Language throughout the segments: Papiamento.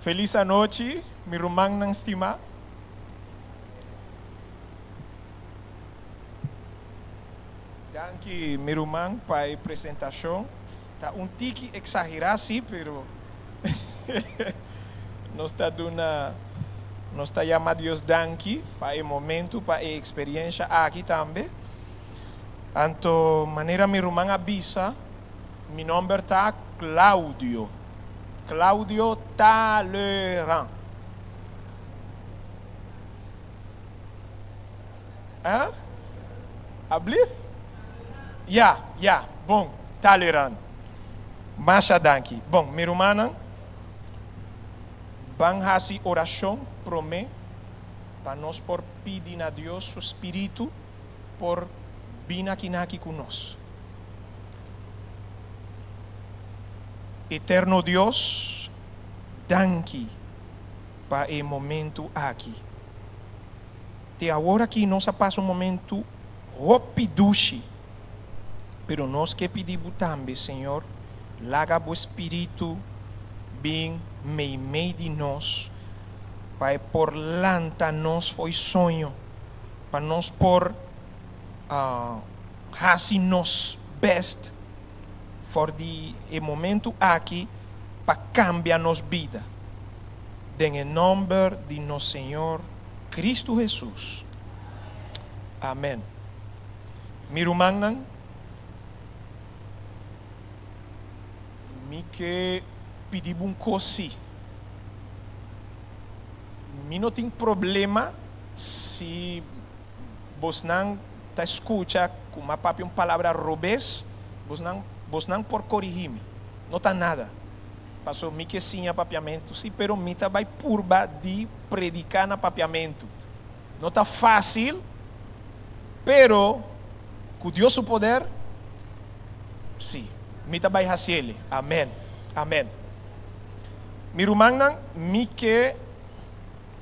Felis anochi, mi rumannan stimá. Danki, mi ruman, pa e presentashon. Ta un tiki eksagerá sí, pero nos ta duna, nos ta yama Dios danki pa e momentu, pa e eksperiensha aki tambe. Anto, manera mi ruman a bisa, Mi nomber ta Claudio. Claudio Talleyrand. Eh? Ablief? Ya, ya. Bon, Talleyrand. Masha danki. Bon, mi rumannan, ban hasi orashon promé pa nos por pidi na Dios su spiritu por bin akinaki ku nos. Eterno Dios, danki pa e momentu aki. Te awor aki nos a pasa un momentu hopi dushi, pero nos ke pidi Bo tambe, Señor, laga Bo Spiritu bin meimei di nos pa e por lanta nos fo'i soño, pa nos por hasi nos best for di e momentu aki pa kambia nos bida. Den e nòmber di nos Señor Kristu Hesus. Amen. Mi rumannan, mi ke pidi bo un kos si. Mi no tin problema si bosnan ta skucha ku m'a papia un palabra robes, bosnan bosnan por korigí mi. No ta nada. Paso mi ke siña papiamentu, sí, pero mi ta bai purba di prediká na papiamentu. No ta fásil, pero ku Dios su poder, sí, mi ta bai hasiel. Amèn. Amèn. Mi rumannan, mi ke.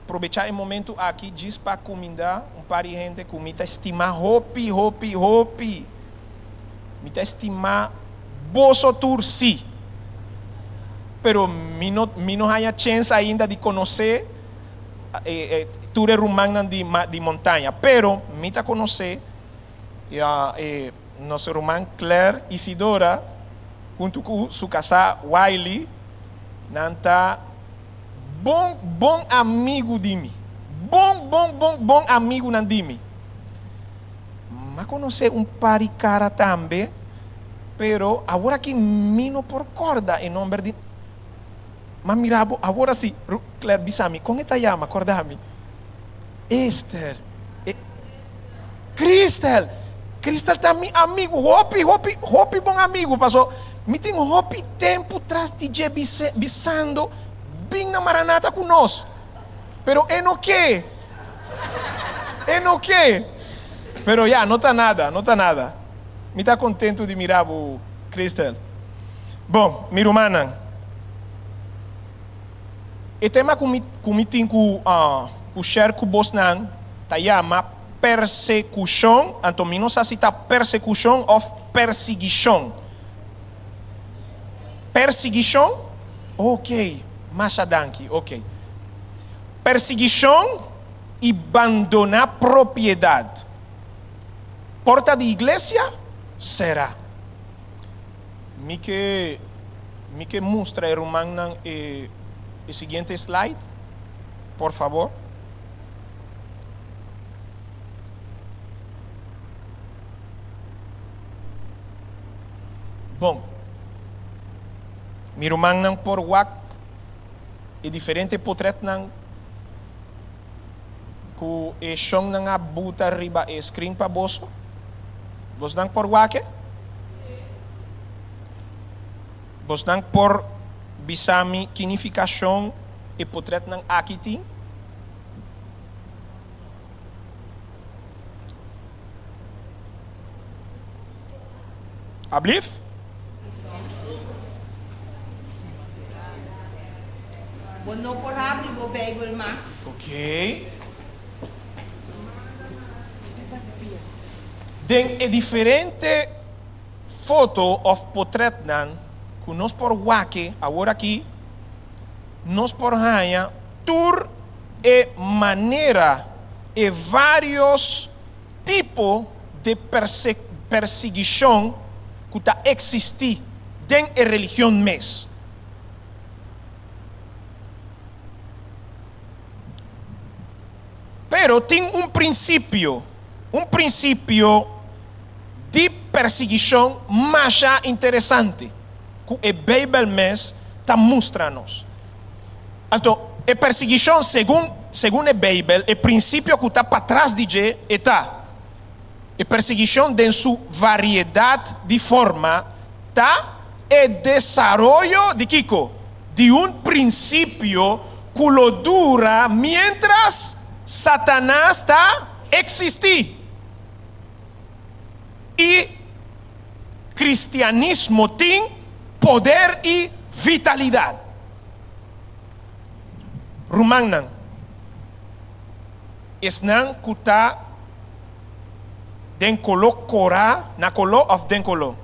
Probechá e momentu aki djis pa kumindá un par di hende ku mi ta stimá hopi, hopi, hopi. Mi ta stimá boso tur, sí. Pero mi no, mi no haña chens ainda di konosé e, e, tur e rumannan di, di Montaña. Pero mi ta konosé, ya, e, nos ruman Claire Isidora huntu ku su kasá Wiley. Nan ta. Bon, bon amigu di mi. Bon, bon, bon, bon amigunan di mi. M'a konosé un par di kara tambe, pero awor aki mi no por kòrda e nòmber di. M'a mira bo awor asi, Claire bisa mi, kon e ta yama? Kòrda mi. Esther. E. Christel! Christel ta mi amigu, hopi, hopi, hopi bon amigu, paso mi tin hopi tempu tras di dje bisando bin na Maranata ku nos, pero e no ke, e no ke. Pero ya, no ta nada, no ta nada. Mi ta kontentu di mira bo, Christel. Bon, mi rumannan, e tema ku mi ku mi tin ku ku share ku bosnan ta yama persekushon, anto mi no sa si ta persekushon òf persiguishon. Persiguishon? Ok, masha danki, ok. Persiguishon i bandoná propiedat. Porta di iglesia será. Mi ke mi ke mustra e rumannan e e siguiente slide, por fabor. Bon, mi rumannan por wak e diferente potretnan ku e shonnan a buta riba e screen pa boso? Bosnan por wak e? Bosnan por bisa mi ki nifikashon e potretnan aki tin? Ablief? Bo no por habri bo Bijbel mas. Ok. Den e diferente foto of potretnan ku nos por wak awor aki. nos por haña tur e manera, e vários tipo di persiguishon ku ta eksistí den e religion mes. Pero tin un prinsipio, un prinsipio di persiguishon masha interesante ku e Beibel mes ta mustra nos. Anto, e persiguishon segun segun e Beibel, e prinsipio ku ta patras di dje e ta, e persiguishon den su variedat di forma ta e desaroyo di kiko? Di un prinsipio ku lo dura miéntras Satanas ta eksistí. I kristianismo tin poder i vitalidat. Rumannan, esnan ku ta den koló korá, na koló òf den koló?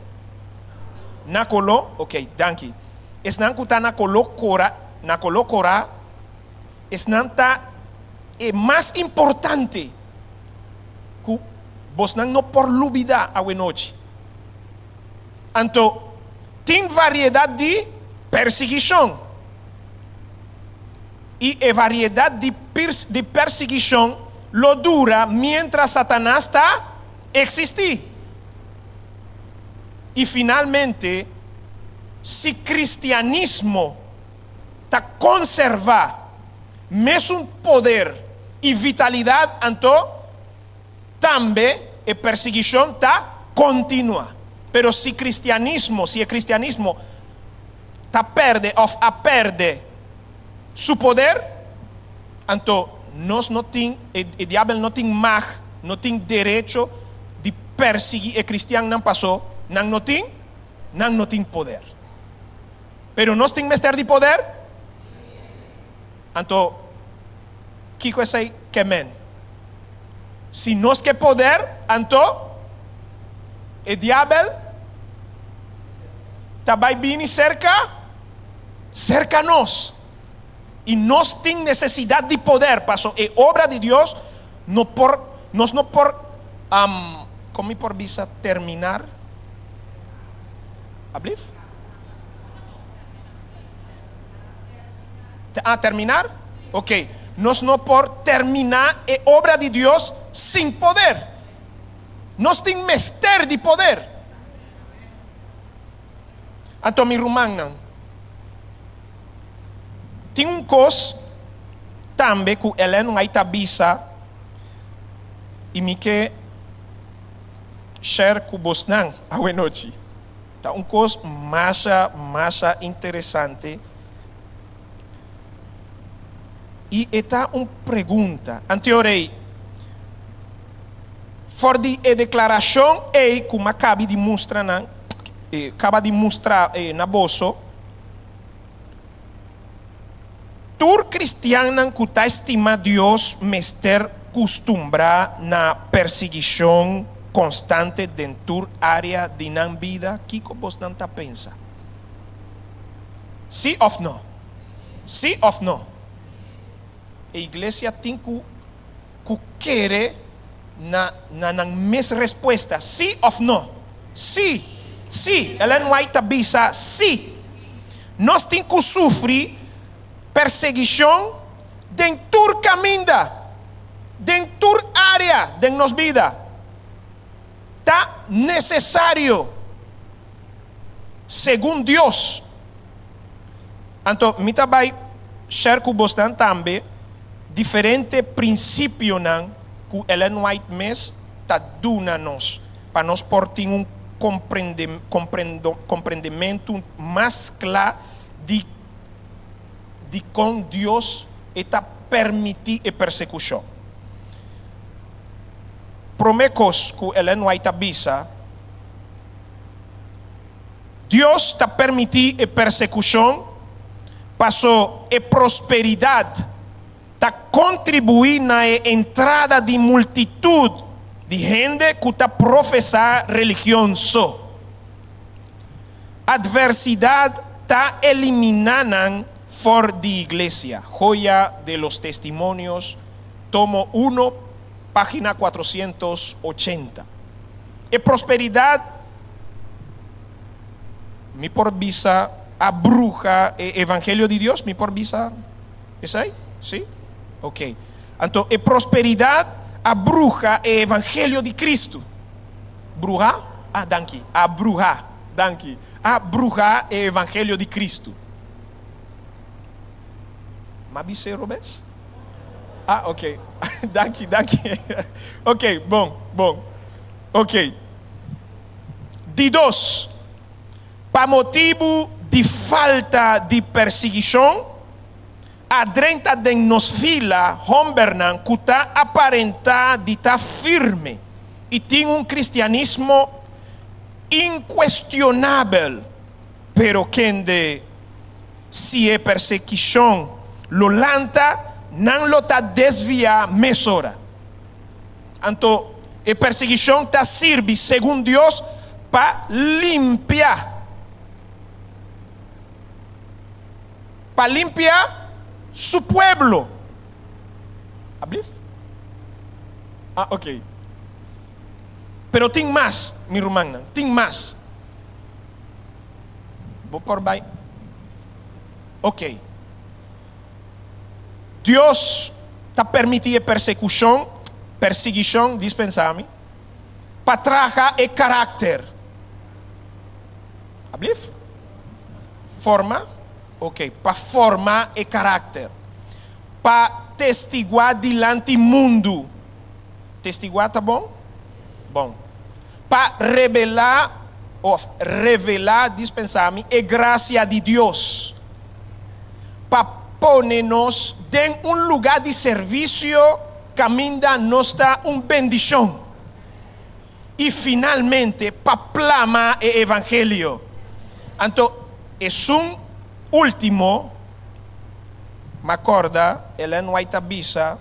Na koló, ok, danki. Esnan ku ta na koló kora, na koló korá, esnan ta e mas importante ku bosnan no por lubidá awenochi. Anto, tin variedat di persiguishon. I e variedat di di persiguishon lo dura miéntras Satanas ta eksistí. I finalmente, si kristianismo ta konservá mesun poder i vitalidat, anto tambe e persiguishon ta kontinuá. Pero si kristianismo, si e kristianismo ta pèrdè òf a pèrdè su poder, anto nos no tin, e diabel no tin mag, no tin derecho di persiguí e kristiannan pasó nan no tin, nan no tin poder. Pero nos tin mester di poder? Anto, kiko esei ke men? Si nos ke poder, anto e diabel ta bai bini serka, serka nos. I nos tin nesesidat di poder, paso e obra di Dios no por, nos no por, kon mi por bisa terminar? Ablief? Ah, terminar? Ok. Nos no por terminá e obra di Dios sin poder. Nos tin mester di poder. Anto mi rumannan, tin un kos tambe ku Ellen White ta bisa i mi ke share ku bosnan awenochi. Ta un kos masha, masha interesante i e ta un pregunta. Anteor ei, for di e deklarashon ei ku mi a kabi di mustra nan, kaba di mustra na boso, tur kristiannan ku ta stima Dios mester kustumbrá na persiguishon konstante den tur área di nan bida? Kiko bosnan ta pensa? Sí òf no? Sí òf no? E iglesia tin ku ku kere na na nan mes respuesta, sí òf no? Sí! Sí! Ellen White ta bisa sí! Nos tin ku sufri persegishon den tur kaminda, den tur área den nos bida. Ta nesesario segun Dios. Anto mi ta bai share ku bosnan tambe diferente prinsipionan ku Ellen White mes ta duna nos pa nos por tin un komprendementu mas kla di dikon Dios e ta permití e persekushon. Promé kos ku Ellen White ta bisa, Dios ta permití e persekushon paso e prosperidat ta kontribuí na e entrada di multitut di hende ku ta profesá religion so. Atversidat ta eliminá nan. For di iglesia, Joya de los Testimonios, tomo uno, página 480. E prosperidat, mi por bisa, a bruha e evangelio di Dios? Mi por bisa esei? Sí? Ok. Anto, e prosperidat a bruha e evangelio di Cristo. Bruha? Ah, danki. A bruha. Danki. A bruha e evangelio di Cristo. M'a bis'é robes? Ah, ok. Danki, danki. Ok, bon, bon. Ok. Di dos, pa motibu di falta di persiguishon, a drenta den nos fila hombernan ku ta aparentá di ta firme i tin un kristianismo inkuestionabel, pero kende si e persekishon lo lanta, nan lo ta desviá mesora. Anto e persiguishon ta sirbi segun Dios pa limpia, pa limpia su pueblo. Ablief? Ah, ok. Pero tin mas, mi rumannan, tin mas. Bo por bai. Ok. Dios ta permití e persekushon, persiguishon, dispensá mi, pa traha e karakter. Ablief? Forma? Ok, pa forma e karakter. Pa testiguá dilanti mundu. Testiguá ta bon? Bon. Pa rebelá òf revelá, dispensá mi, e grasia di Dios. Pa pone nos den un lugá di servisio kaminda nos ta un bendishon. I finalmente pa plama e evangelio. Anto esun último, m'a kòrda Ellen White ta bisa,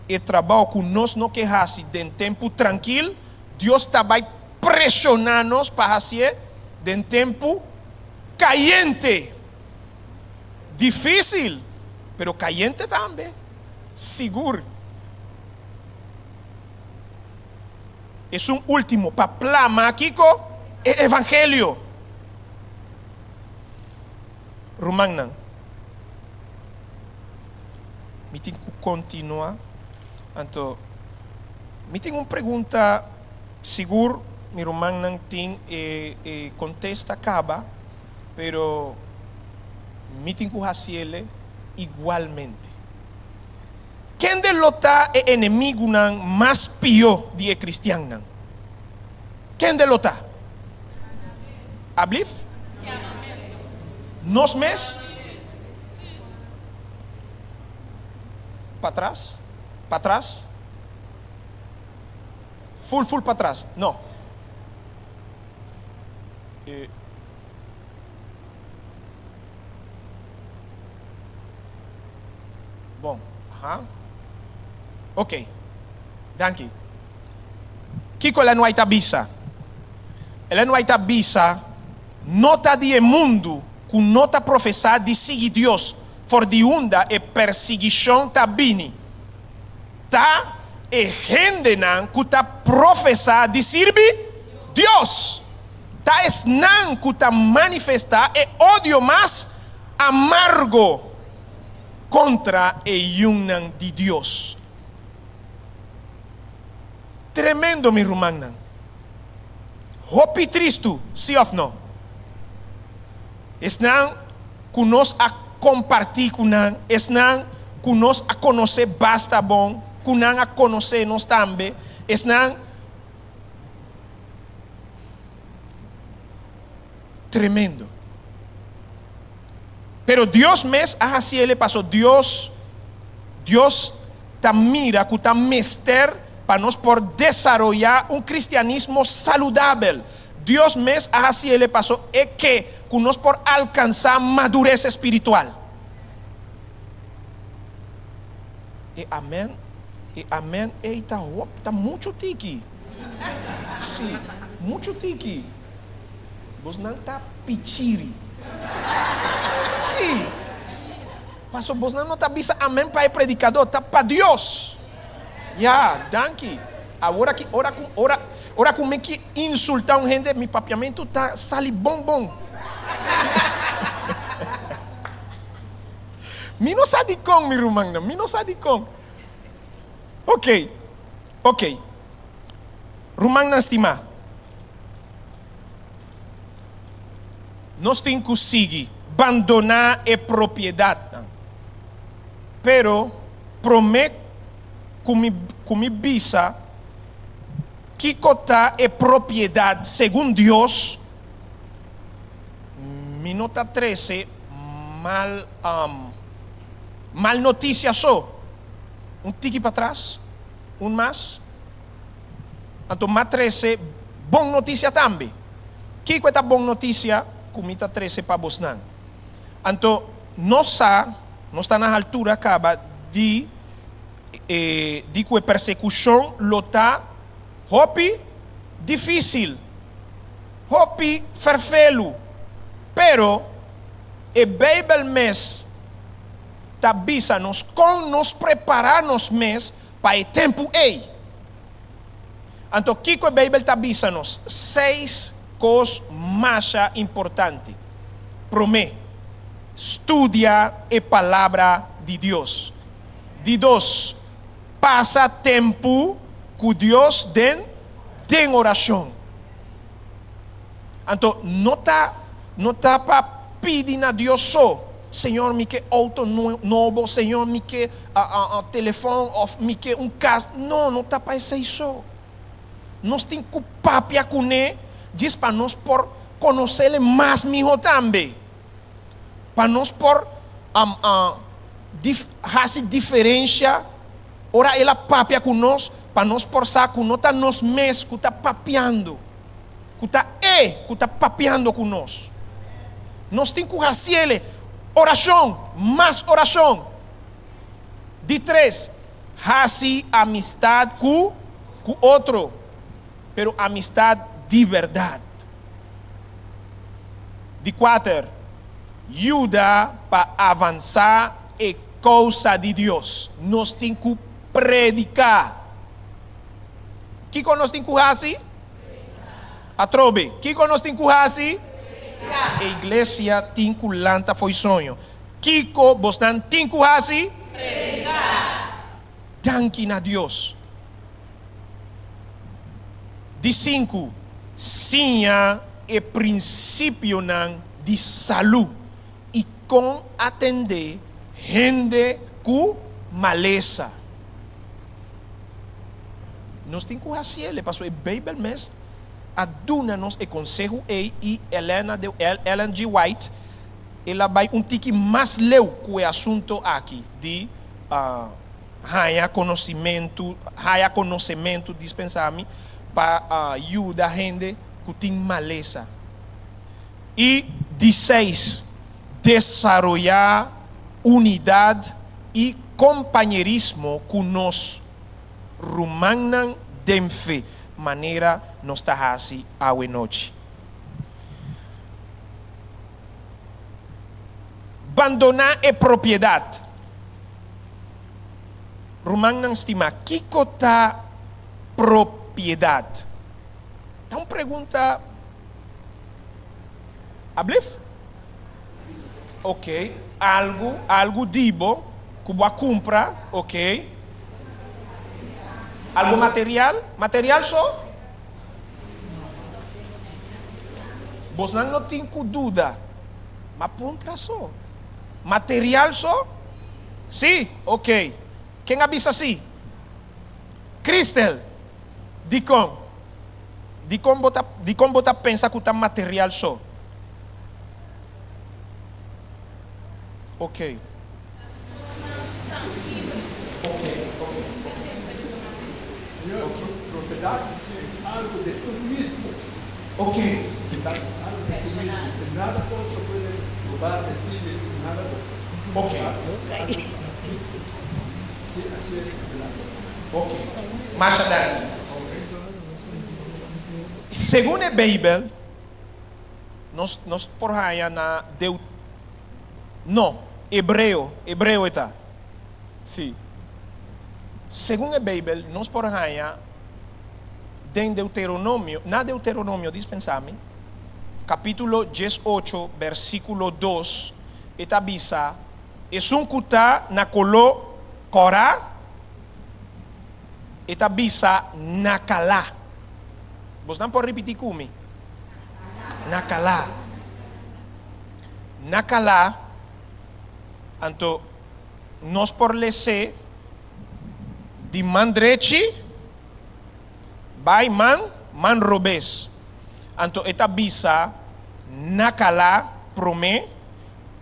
e trabou ku nos no ke hasi den tempu trankil, Dios ta bai preshoná nos pa hasié den tempu kayente. Difísil, pero kayente tambe, sigur. Esun último pa plama kiko? E evangelio. Rumannan, mi tin ku kontinuá. Anto, mi tin un pregunta, sigur mi rumannan tin e e kontesta kaba, pero mi tin ku hasiele igualmente. Kende lo ta e enemigunan mas pió di e kristiannan? Kende lo ta? Ablif? Nos mes? Patras? Patras? Ful ful patras? No. E. Bon, aha. Ok. Danki. Kiko Ellen White a bisa? Ellen White a bisa, No ta di e mundu ku no ta profesá di sigui Dios for di unda e persiguishon ta bini. Ta e hendenan ku ta profesá di sirbi Dios. Ta esnan ku ta manifestá e odio mas amargo kontra e yunan di Dios. Tremendo mi rumannan. Hopi tristu, si òf no? Esnan ku nos a kompartí ku nan, esnan ku nos a konosé basta bon, ku nan a konosé nos tambe, esnan. Tremendo. Pero Dios mes a haci el'e paso Dios, Dios ta mira cu ta mester pa nos por desaroya un cristianismo saludabel. Dios mes a haci el'e paso e ke cu nos por alcansa madurez espiritual. E amen, e amen ey ta hop, ta mucho tiki. Si, mucho tiki. Bosnan ta pichiri. Sí. Paso bosnan no ta bisa amen pa e predikadó, ta pa Dios. Ya, danki. Awor aki ora ku ora ora ku mi ke insultá un hende mi papiamentu ta sali bon bon. Mi no sa dikon mi rumannan, mi no sa dikon. Ok, ok. Rumannan stimá, nos tin ku sigui bandoná e propiedatnan. Pero promé ku mi ku mi bisa kiko ta e propiedat segun Dios, mi no ta trese mal mal notisia so. Un tiki patras, un mas. Anto m'a trese bon notisia tambe. Kiko e ta bon notisia ku mi ta trese pa bosnan? Anto nos sa, nos ta na haltura kaba di e di ku e persekushon lo ta hopi difísil, hopi ferfelu. Pero e Beibel mes ta bisa nos kon nos prepará nos mes pa e tempu ei. Anto kiko e Beibel ta bisa nos? Seis kos masha importante. Promé, studia e Palabra di Dios. Di dos, pasa tempu ku Dios den den orashon. Anto no ta no ta pa pidi na Dios so, Señor mi ke outo nobo, Señor mi ke telefon of mi ke un kas. No, no ta pa esei so. Nos tin ku papia kuné djis pa nos por konosele mas mihó tambe. Pa nos por hasi diferensha ora el a papia ku nos, pa nos por sa ku no ta nos mes ku ta papiando. Ku ta E ku ta papiando ku nos. Nos tin ku hasiele orashon, mas orashon. Di tres, hasi amistad ku ku otro, pero amistad di bèrdat. Di kuater, yuda pa avansá e kousa di Dios. Nos tin ku prediká. Kiko nos tin ku hasi? Atrobe, kiko nos tin ku hasi? E iglesia tin ku lanta fo'i soño. Kiko bosnan tin ku hasi? Danki na Dios. Di sinku, siña e prinsipionan di salú i kon atendé hende ku malesa. Nos tin ku hasiel e pasobra e Beibel mes a duna nos e konseho ei i Elena de Ellen G. White el a bai un tiki mas leu ku e asunto aki di haña konosimentu haya konosementu dispensá mi pa yuda hende ku tin malesa. I di seis, desaroyá unidat i kompañerismo ku nos rumannan den fe, manera nos ta hasi awe nochi. Bandoná e propiedat. Rumannan stimá, kiko ta propiedat? Ta un pregunta ablif? Ok, algu, algu di bo ku bo a kumpra, ok. Algu material, material so? Bosnan no tin ku duda, ma puntra so. Material so? Si, ok. Ken a bisa si? Christel, dikon? Dikon bo ta, dikon bo ta pensa ku ta material so? Ok. Ok, ok, ok. Señor, Ok. propiedad es algo de tú mismo. Ok. Propiedad es algo de tú mismo, que nada otro puede robar de ti, de nada otro. Ok. Sí, así es propiedad. Ok. Masha danki. Segun e Beibel, Nos nos por haña na Deut. No. Hebreo, hebreo e ta. Sí. Segun e Beibel, nos por haña den Deuteronomio, na Deuteronomio, dispensá mi, kapítulo 18, versíkulo 2, e ta bisa, Esun ku ta na koló kòrá, e ta bisa nakalá. Bosnan por ripití ku mi? Nakalá. Nakalá, anto nos por les'é di man drechi bai man man robes. Anto e ta bisa nakalá promé,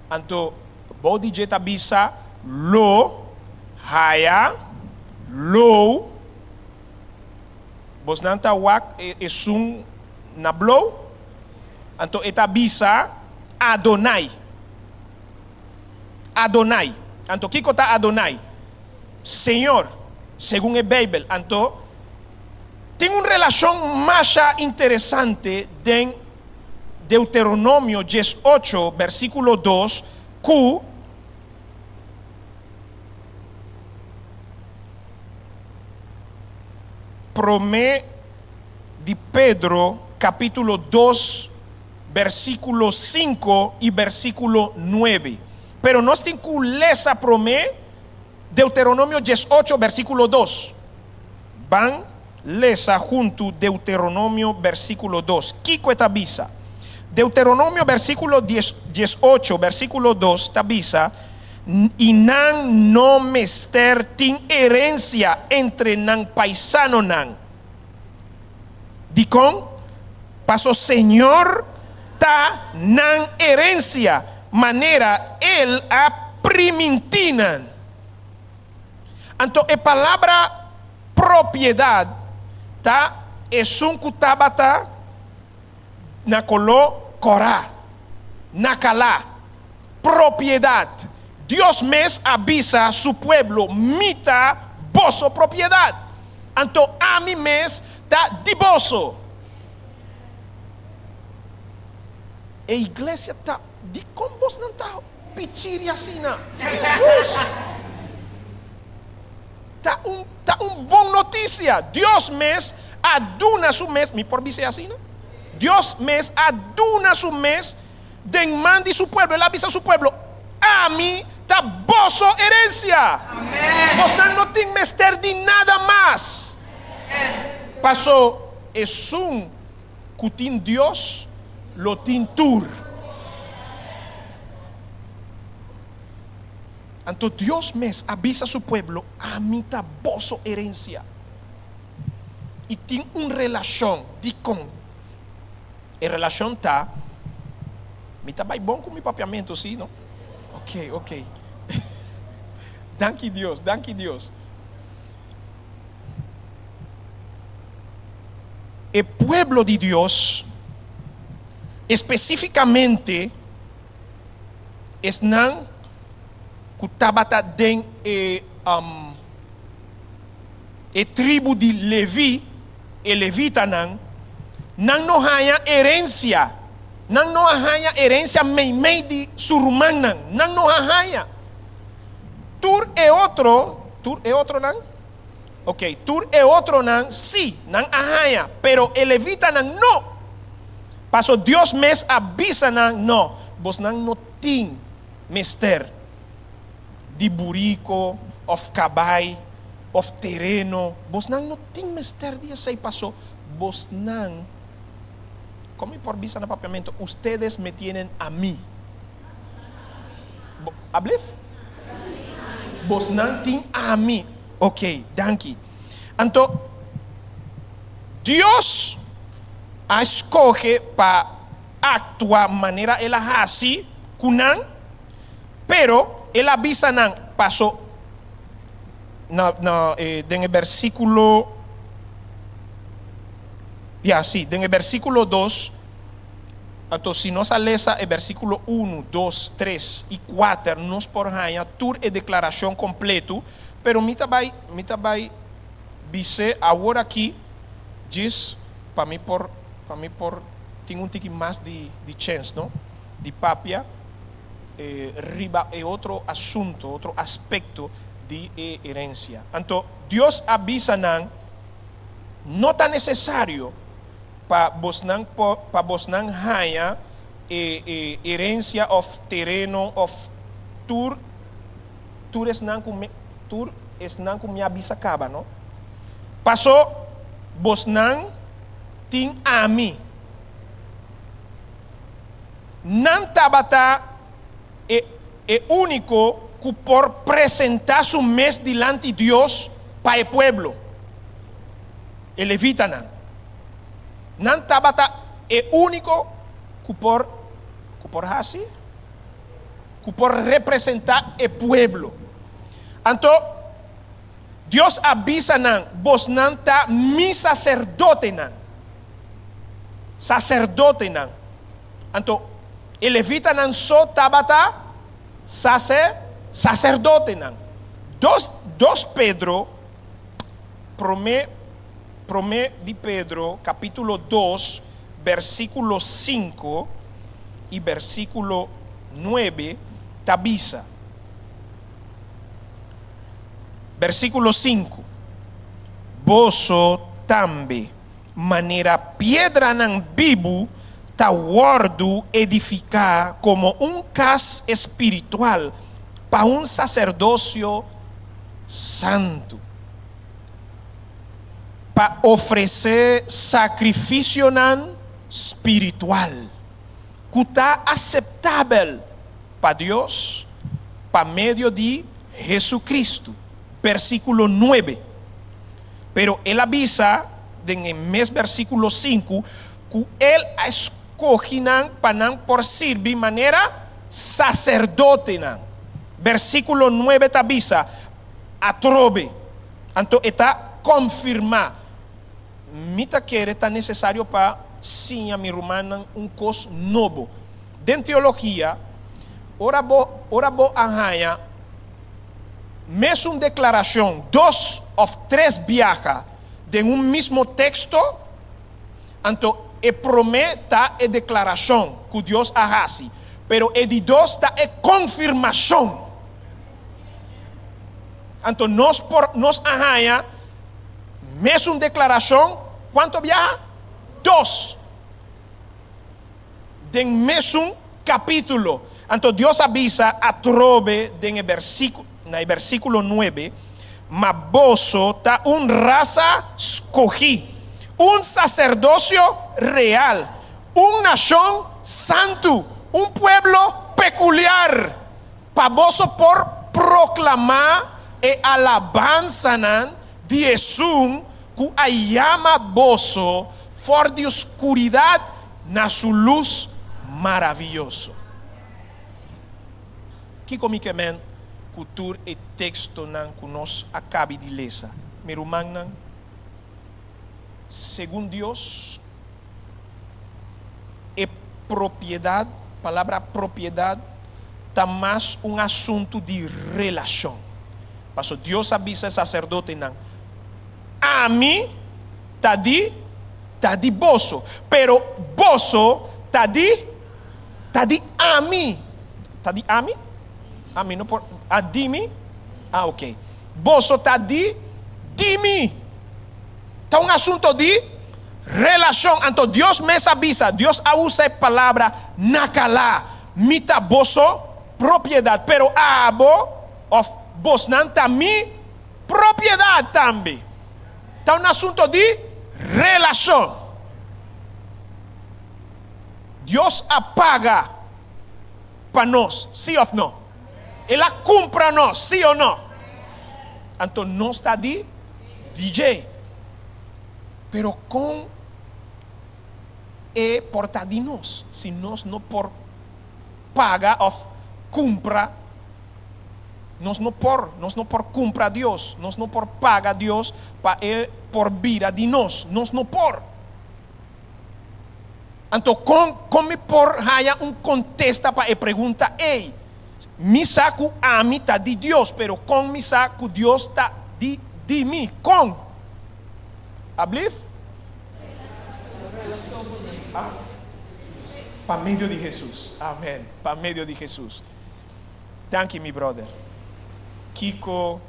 anto bou di dje ta bisa lo, haya, lou. Bosnan ta wak esun na blou? Anto e ta bisa Adonai. Adonai. Anto kiko ta Adonai? Señor, segun e Beibel. Anto, tin un relashon masha interesante den Deuteronomio 18, bersíkulo 2 ku Promé di Pedro kapítulo 2, bersíkulo 5 i bersíkulo 9. Pero nos tin ku lesa promé Deuteronomio 18, bersíkulo 2. Ban lesa huntu Deuteronomio bersíkulo 2. Kiko e ta bisa? Deuteronomio bersíkulo 18, bersíkulo 2 ta bisa, I nan no mester tin herensia entre nan paisanonan. Dikon? Paso Señor ta nan herensia, manera El a primintí nan. Anto e palabra propiedat ta esun ku tabata na koló kòrá, na kalá. Propiedat. Dios mes a bisa su pueblo, Mi ta boso propiedat. Anto ami mes ta di boso. E iglesia ta, dikon bosnan ta pichiri asina? Hesus! Ta un, ta un bon notisia. Dios mes a duna su mes, mi por bis'é asina? Dios mes a duna su mes den man di su pueblo. El a bisa su pueblo, Ami ta boso herensia. Bosnan no tin mester di nada mas. Paso esun ku tin Dios lo tin tur. Anto Dios mes a bisa su pueblo, Ami ta boso herensia. I tin un relashon. Dikon? E relashon ta, Mi ta bai bon ku mi papiamentu, si, no? Ok, ok. Danki Dios, danki Dios. E pueblo di Dios, espesífikamente esnan ku tabata den e e tribu di Leví, e levitanan, nan no haña herensia, nan no a haña herensia meimei di su rumannan, nan no a haña. Tur e otro, tur e otronan? Ok, tur e otronan sí, nan a haña, pero e levitanan no. Paso Dios mes a bisa nan, No, bosnan no tin mester di buriko òf kabai òf tereno, bosnan no tin mester di esei, paso bosnan, kon mi por bisa na papiamentu, ustedes me tienen a mi. Bo, ablif? Bosnan tin ami. Ok, danki. Anto, Dios a skohe pa aktua manera El a hasi ku nan, pero El a bisa nan, paso na, na, den e bersíkulo, ya, sí, den e bersíkulo 2, Anto si nos a lesa e bersíkulo unu, dos, tres i kuater nos por haña tur e deklarashon kompletu, pero mi ta bai mi ta bai bis'é awor aki djis pa mi por pa mi por tin un tiki mas di di chèns no di papia. Riba e otro asunto, otro aspekto di e herensia. Anto Dios a bisa nan, No ta nesesario pa bosnan pa bosnan haña e e herensia òf tereno òf tur tur esnan ku mi tur esnan ku mi a bisa kaba, no. Paso bosnan tin ami. Nan tabata e e úniko ku por presentá su mes dilanti Dios pa e pueblo, e levitanan. Nan tabata e úniko ku por ku por hasi, ku por representá e pueblo. Anto Dios a bisa nan, Bosnan ta mi saserdotenan. Saserdotenan. Anto e levitanan so tabata sase saserdotenan. Dos dos Pedro, promé promé di Pedro kapítulo dos bèrsikulo sinku i bèrsikulo nuebe ta bisa. Bèrsikulo sinku, Boso tambe, manera piedranan bibu, ta wòrdu edifiká komo un kas espiritual pa un saserdosio santu, pa ofresé sakrifisionan spiritual ku ta aseptabel pa Dios pa medio di Hesukristu. Versíkulo nuebe. Pero el a bisa den e mes versíkulo sinku ku el a skohi nan pa nan por sirbi manera saserdotenan. Versíkulo nuebe ta bisa atrobe, anto e ta konfirmá, Mi ta kere ta nesesario pa siña mi rumannan un kos nobo. Den teologia, ora bo ora bo a haña mesun deklarashon dos òf tres biaha den un mismo teksto, anto e promé ta e deklarashon ku Dios a hasi, pero e di dos ta e konfirmashon. Anto nos por nos a haña mesun deklarashon kuantu biaha? Dos. Den mesun kapítulo. Anto Dios a bisa atrobe den e bersíkulo, na e bersíkulo nuebe, Ma boso ta un rasa skohí, un saserdosio real, un nashon santu, un pueblo pekuliar, pa boso por proklamá e alabansanan di Esun ku a yama boso for di oskuridat na su lus maravioso. Kiko mi ke men ku tur e tekstonan ku nos a kabi di lesa? Mi rumannan, segun Dios, e propiedat, palabra propiedat, ta mas un asuntu di relashon. Paso Dios a bisa e saserdotenan, Ami ta di ta di boso, pero boso ta di ta di ami. Ta di ami? Ami no por a di mi? Ah ok. Boso ta di di mi. Ta un asunto di relashon. Anto Dios mes a bisa, Dios a usa e palabra nakalá, mi ta boso propiedat, pero abo òf bosnan ta mi propiedat tambe. Ta un asunto di relashon. Dios a paga pa nos, sí òf no? El a kumpra nos, sí o no? Anto nos ta di DJ. Pero kon e por ta di nos si nos no por paga òf kumpra? Nos no por, nos no por kumpra Dios, nos no por paga Dios pa e por bira di nos, nos no por. Anto kon, kon mi por haña un kontesta pa e pregunta ei? Mi sa ku ami ta di Dios, pero kon mi sa ku Dios ta di di mi? Kon? Ablief? Ah, pa medio di Hesus. Amen, pa medio di Hesus. Danki mi brother. Kiko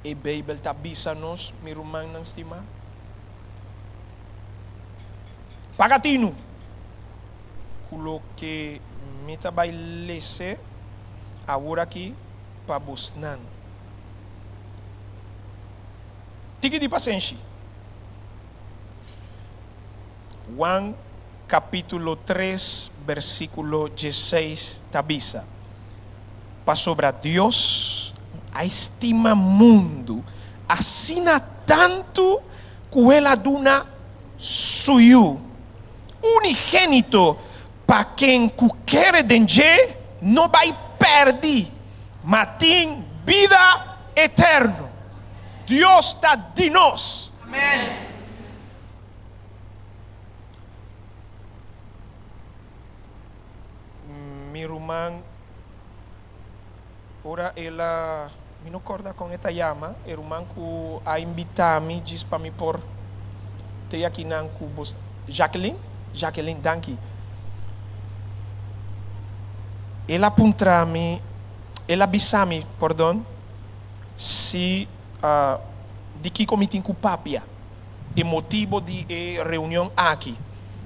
e Beibel ta bisa nos, mi rumannan stimá? Paga tinu ku loke mi ta bai lese awor aki pa bosnan. Tiki di pasenshi. Juan kapítulo tres bersíkulo diesseis ta bisa, Pasobra Dios a stima mundu asina tantu ku El a duna Su Yu unigénito pa ken ku kere den dje no bai pèrdí, ma tin bida eterno. Dios ta di nos. Amén. Mi ruman, ora el a, mi no corda con e ta yama, e ruman cu a invita mi djis pa mi por te akinan cu bos, Jacqueline? Jacqueline, danki. El a puntra mi, el a bisa mi, pordon, si di kico mi tin cu papia. E motibo di e reunion aki.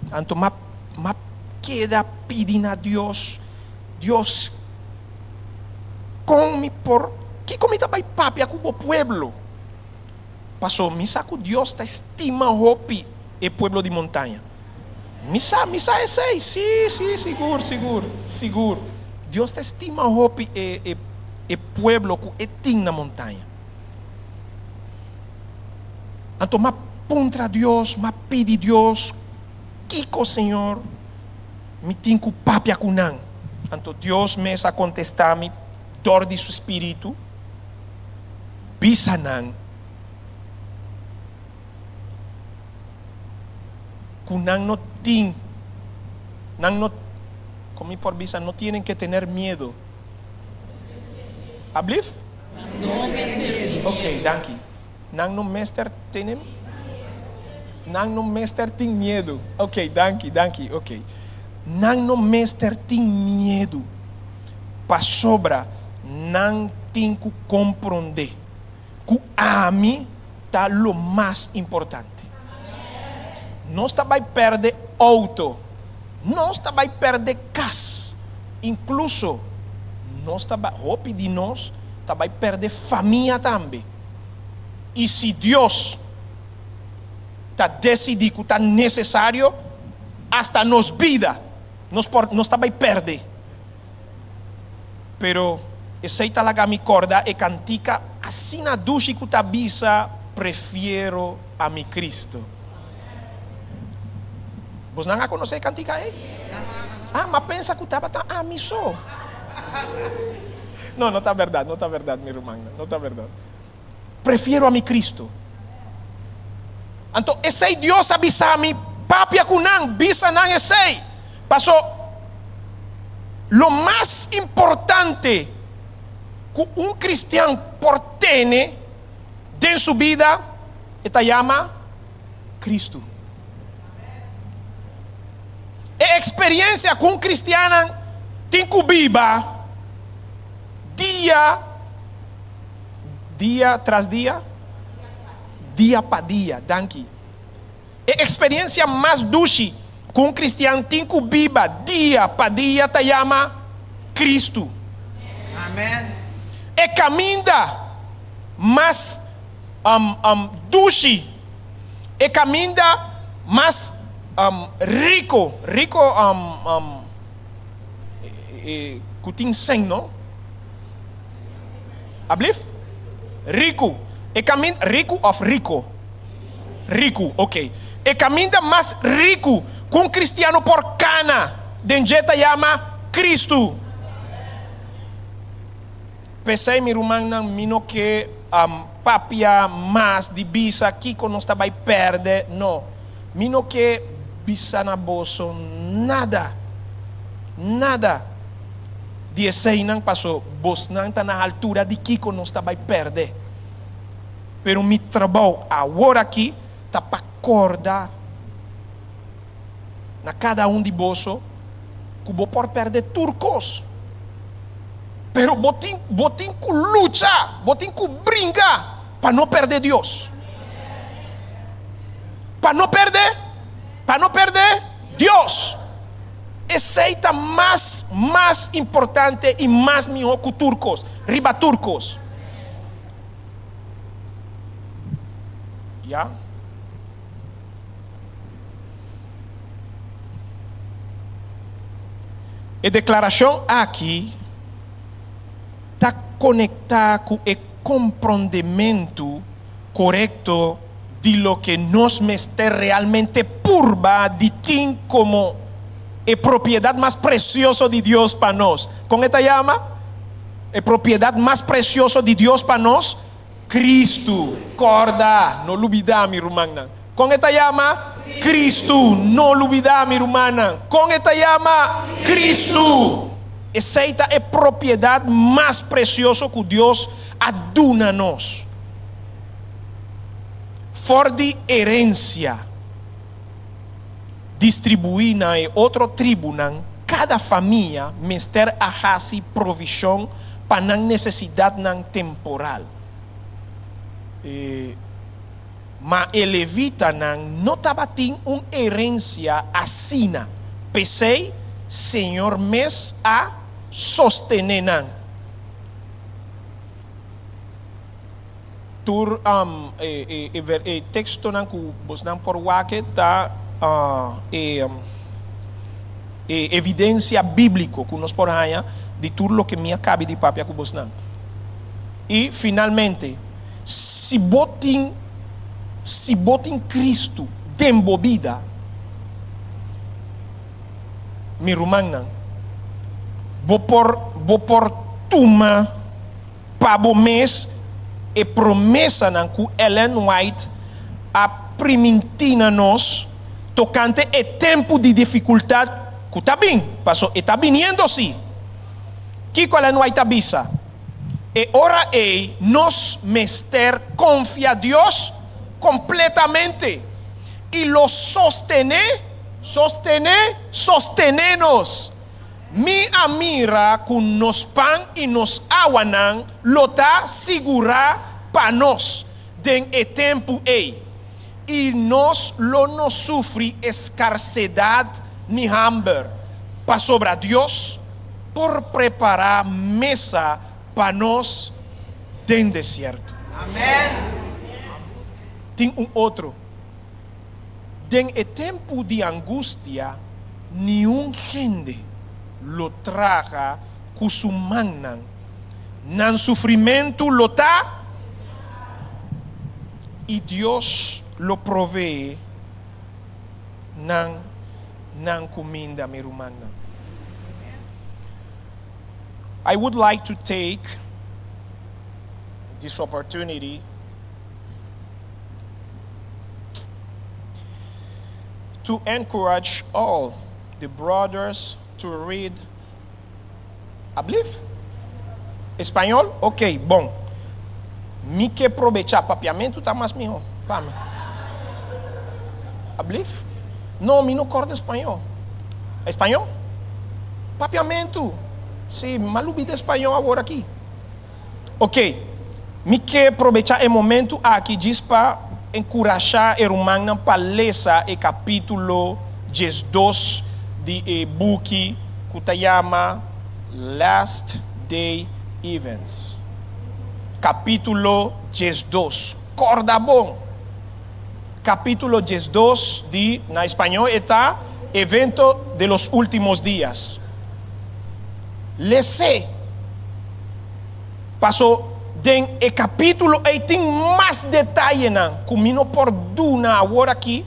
Anto m'a m'a keda pidi na Dios, Dios, kon mi por, kiko mi ta bai papia ku bo pueblo? Paso mi sa ku Dios ta stima hopi e pueblo di montaña. Mi sa, mi sa esei, sí, sí, sigur, sigur, sigur. Dios ta stima hopi e e e pueblo ku e tin na montaña. Anto m'a puntra Dios, m'a pidi Dios, Kiko, Señor, mi tin ku papia ku nan? Anto Dios mes a kontestá mi dor di su spiritu, Bisa nan ku nan no tin, nan no, kon mi por bisa, no tienen ke tener miedo. Ablif? Ok, danki. Nan no mester tene Nan no mester tin miedu. Ok, danki, danki, ok. Nan no mester tin miedu pasobra nan tin ku komprondé ku ami ta lo mas importante. Nos ta bai pèrdè outo, nos ta bai pèrdè kas, inkluso nos ta bai, hopi di nos ta bai pèrdè famia tambe. I si Dios ta desidí ku ta nesesario, asta nos bida nos por nos ta bai pèrdè. Pero esei ta laga mi kòrda e kantika asina dushi ku ta bisa, Prefiero a mi Cristo. Bosnan a konosé e kantika ei? Ah, m'a pensa ku tabata ami so. No, no ta bèrdat, no ta bèrdat, mi rumannan, no ta bèrdat. Prefiero a mi Cristo. Anto esei Dios a bisa mi, papia ku nan, bisa nan esei. Paso lo mas importante ku un cristian por tene den su bida, e ta yama Cristo. E experiencia ku un cristiannan tin ku biba dia Dia tras dia? Dia pa dia, danki. E eksperensia mas dushi ku un kristian tin ku biba dia pa dia ta yama Kristu. Amen. E kaminda mas dushi, e kaminda mas riko, riko ku tin sen, no? Ablif? Riku. E kaminda, riku òf riko? Riku, ok. E kaminda mas riku ku un kristiano por kana den dje ta yama Kristu. P'esei, mi rumannan, mi no ke papia mas di bisa kiko nos ta bai pèrdè, no. Mi no ke bisa na boso nada, nada. Di eseinan paso bosnan ta na haltura di kiko nos ta bai perde. Pero mi trabou awor aki ta pa korda na kada un di boso ku bo por perde tur kos. Pero bo tin bo tin ku lucha, bo tin ku bringa pa no pèrdè Dios. Pa no pèrdè, pa no pèrdè Dios. Esei ta mas, mas importante i mas mihó ku tur kos, riba tur kos. Ya. E deklarashon aki ta konektá ku e komprondementu korekto di loke nos mester realmente purba di tin komo e propiedat mas presioso di Dios pa nos. Kon e ta yama? E propiedat mas presioso di Dios pa nos? Kristu. Kòrda, no lubidá, mi rumannan. Kon e ta yama? Kristu. No lubidá, mi rumannan. Kon e ta yama? Kristu. Esei ta e propiedat mas presioso ku Dios a duna nos. For di herensia distribuí na e otro tribunan, kada famia mester a hasi provishon pa nan nesesidatnan temporal. E Ma e levitanan no tabatin un herensia asina, p'esei Señor mes a sostené nan. Tur e tekstonan ku bosnan por wak ta e evidensia bíbliko ku nos por haña di tur loke mi a kabi di papia ku bosnan. I finalmente, si bo tin si bo tin Kristu den bo bida, mi rumannan, bo por bo por tuma pa bo mes e promesanan ku Ellen White a primintí na nos tokante e tempu di difikultat ku ta bin, paso e ta biniendo sí. Kiko Ellen White a bisa? E ora ei nos mester konfia Dios kompletamente i lo sostené, sostené, sostené nos. Mi a mira ku nos pan i nos awanan lo ta sigurá pa nos den e tempu ei, i nos lo no sufri eskarsedat ni hamber, pasobra Dios por prepará mesa pa nos den desierto. Tin un otro. Den e tempu di angustia niun hende lo traha ku su mannan, nan sufrimentu lo ta i Dios lo proveé nan nan kuminda, mi rumannan. I would like to take this opportunity to encourage all the brothers to read Ablief? Español? Ok, bon. Mi ke probecha papiamentu ta mas miho pa mi. Ablief? No, mi no korda español. Español? Papiamentu. Si, m'a lubida español awor aki. Ok, mi ke probechá e momentu aki djis pa enkurashá e rumannan pa lesa e kapítulo 12 di e buki ku ta yama Last Day Events. Kapítulo 12. Kòrda bon! Kapítulo 12 di, na español e ta Evento de los Últimos Días. Les'é. Paso den e kapítulo ei tin mas detayenan ku mi no por duna awor aki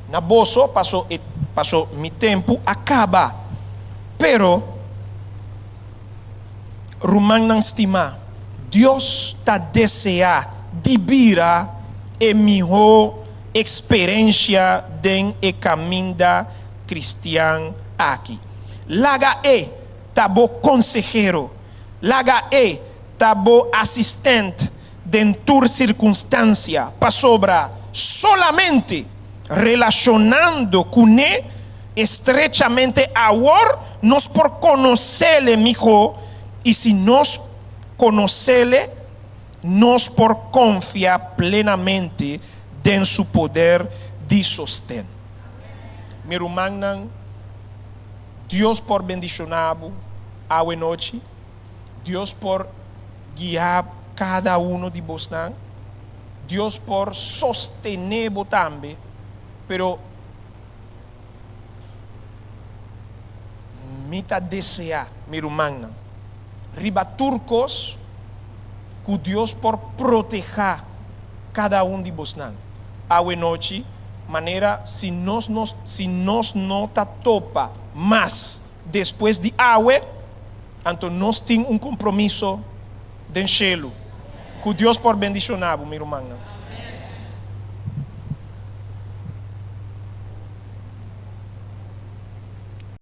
na boso paso e paso mi tempu a kaba. Pero, rumannan stimá, Dios ta deseá di bira e mihó eksperensia den e kaminda kristian aki. Laga e ta bo konsehero. Laga e ta bo asistent den tur sirkunstansia, pasobra solamente relashonando kuné estrechamente awor nos por konosele mihó. I si nos konos'Ele, nos por konfia plenamente den Su poder di sosten. Mi rumannan, Dios por bendishoná bo awe nochi. Dios por guia kada uno di bosnan. Dios por sostené bo tambe, pero mi ta deseá, mi rumannan, riba tur kos ku Dios por protehá kada un di bosnan awe nochi, manera si nos no si nos no ta topa mas despues di awe, anto nos tin un kompromiso den shelu. Ku Dios por bendishoná bo, mi rumannan.